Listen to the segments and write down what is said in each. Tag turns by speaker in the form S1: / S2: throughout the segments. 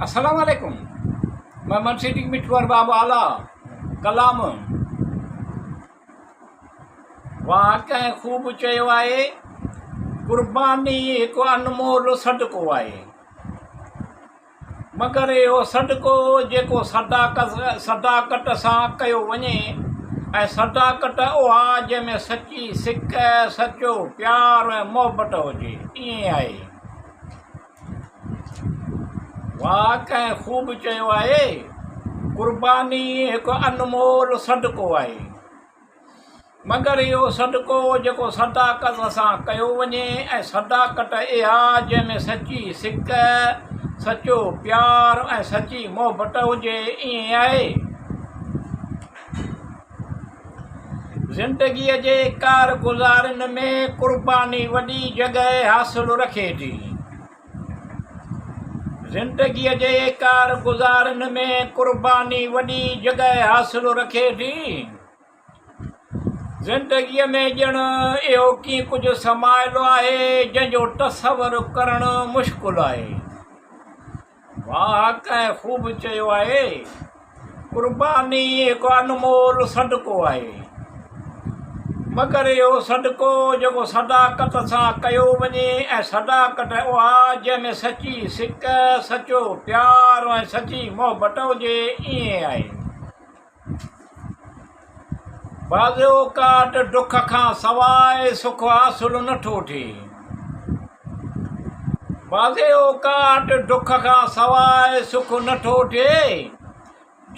S1: السلام عليڪم مان منشي مٺو ارباب اعليٰ ڪلام واهه ڪنهن خوب چيو آهي قرباني هڪ انمول صدقو آهي مگر اهو صدقو جيڪو صداقت سان ڪيو وڃي ۽ صداقت اها جنهن ۾ سچي سڪ سچو پيار ۽ محبت هجي ائين آهي واهه ڪنهن خوب چيو آهي، قرباني هڪ انمول صدقو آهي. مگر اهو صدقو جيڪو صداقت سان ڪيو وڃي ۽ صداقت اها جنهن ۾ سچي سڪ، سچو پيار ۽ سچي محبت هجي ائين آهي. زندگيء جي ڪارگذارين ۾ قرباني وڏي جڳهه حاصل رکي ٿي. زندگيء جي ڪارگذارين ۾ قرباني وڏي جڳهه حاصل رکي ٿي. زندگيء ۾ ڄڻ اهو ڪي ڪجهه سمايل آهي، جنهن جو تصور ڪرڻ مشڪل آهي. واهه ڪنهن خوب چيو آهي، قرباني هڪ انمول صدقو آهي. مگر اهو صدقو جيڪو صداقت سان ڪيو وڃي ۽ صداقت اها جنهن ۾ سچي سڪ، سچو پيار ۽ سچي محبت هجي، ائين آهي. بعض اوقات دک کان سواء سک حاصل نه ٿو ٿئي. بعض اوقات دک کان سواء سک نه ٿو ٿئي.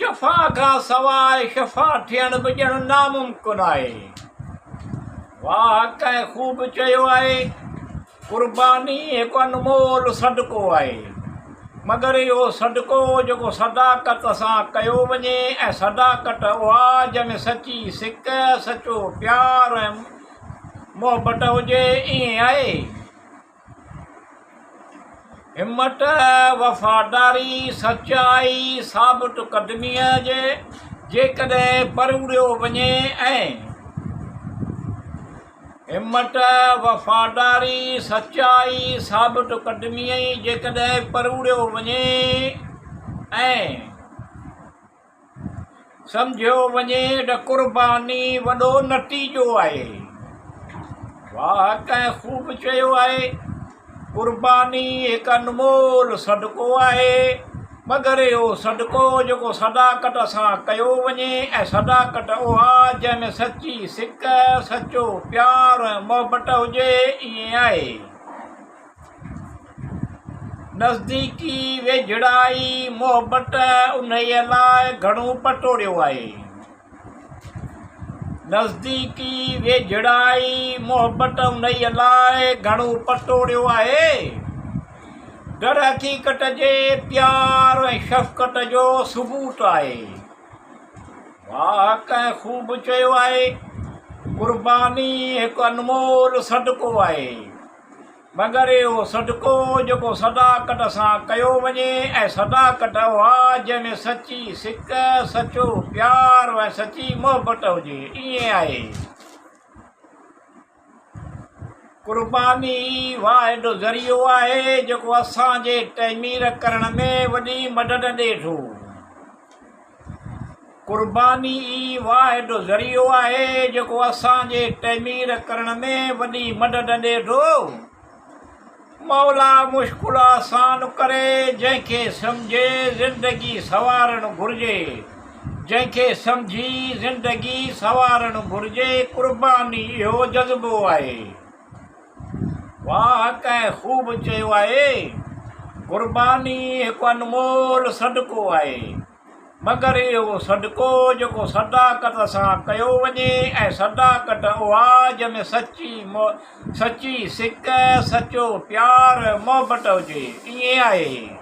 S1: جفا کان سواء شفا ٿيڻ به ڄڻ ناممڪن آهي. واهه ڪنهن خوب چيو آهي. قرباني هڪ انمول صدقو آهي، مگر اهو صدقو جيڪو صداقت سان ڪيو وڃي ۽ صداقت اها جنهن ۾ سچي سڪ، سچو پيار ۽ محبت هجي، ائين آهي. همت، وفاداري، سچائي، ثابت قدميء جي جيڪڏهن پروڙيو وڃي ۽. همت، وفاداري، سچائي، ثابت قدميء جيڪڏهن پروڙيو وڃي ۽ سمجهيو وڃي ته قرباني وڏو نتيجو آهي. واهه ڪنهن خوب چيو آهي. قرباني هڪ انمول صدقو آهي، مگر اهو صدقو جيڪو صداقت سان ڪيو وڃي ۽ صداقت اها جنهن ۾ سچي سڪ، سچو پيار ۽ محبت هجي، ائين آهي. نزديڪي، ويجهڙائي، محبت انهيء لاء گهڻو پتوڙيو آهي. نزديڪي، ويجهڙائي، محبت انهيء لاء گهڻو پتوڙيو آهي. در حقيقت جي پيار ۽ شفقت جو ثبوت آهي. واهه ڪنهن خوب چيو آهي، قرباني هڪ انمول صدقو آهي. مگر اهو صدقو جيڪو صداقت سان ڪيو وڃي ۽ صداقت اها جنهن ۾ سچي سڪ، سچو پيار ۽ سچي محبت هجي، ائين آهي. قرباني ئي واحد ذريعو آهي جيڪو اسان جي تعمير ڪرڻ ۾ وڏي مدد ڏئي ٿو. قرباني ئي واحد ذريعو آهي جيڪو اسان جي تعمير ڪرڻ ۾ وڏي مدد ڏئي ٿو. مولا مشڪل آسان ڪري جنهن کي سمجهي زندگي سنوارڻ گهرجي جنهن کي سمجهي زندگي سنوارڻ گهرجي قرباني اهو جذبو آهي. واهه ڪنهن خوب چيو آهي قرباني هڪ انمول صدقو آهي مگر اهو صدقو جيڪو صداقت سان ڪيو وڃي ۽ صداقت اها جنهن ۾ سچي سچي سڪ سچو پيار محبت هجي ائين آهي.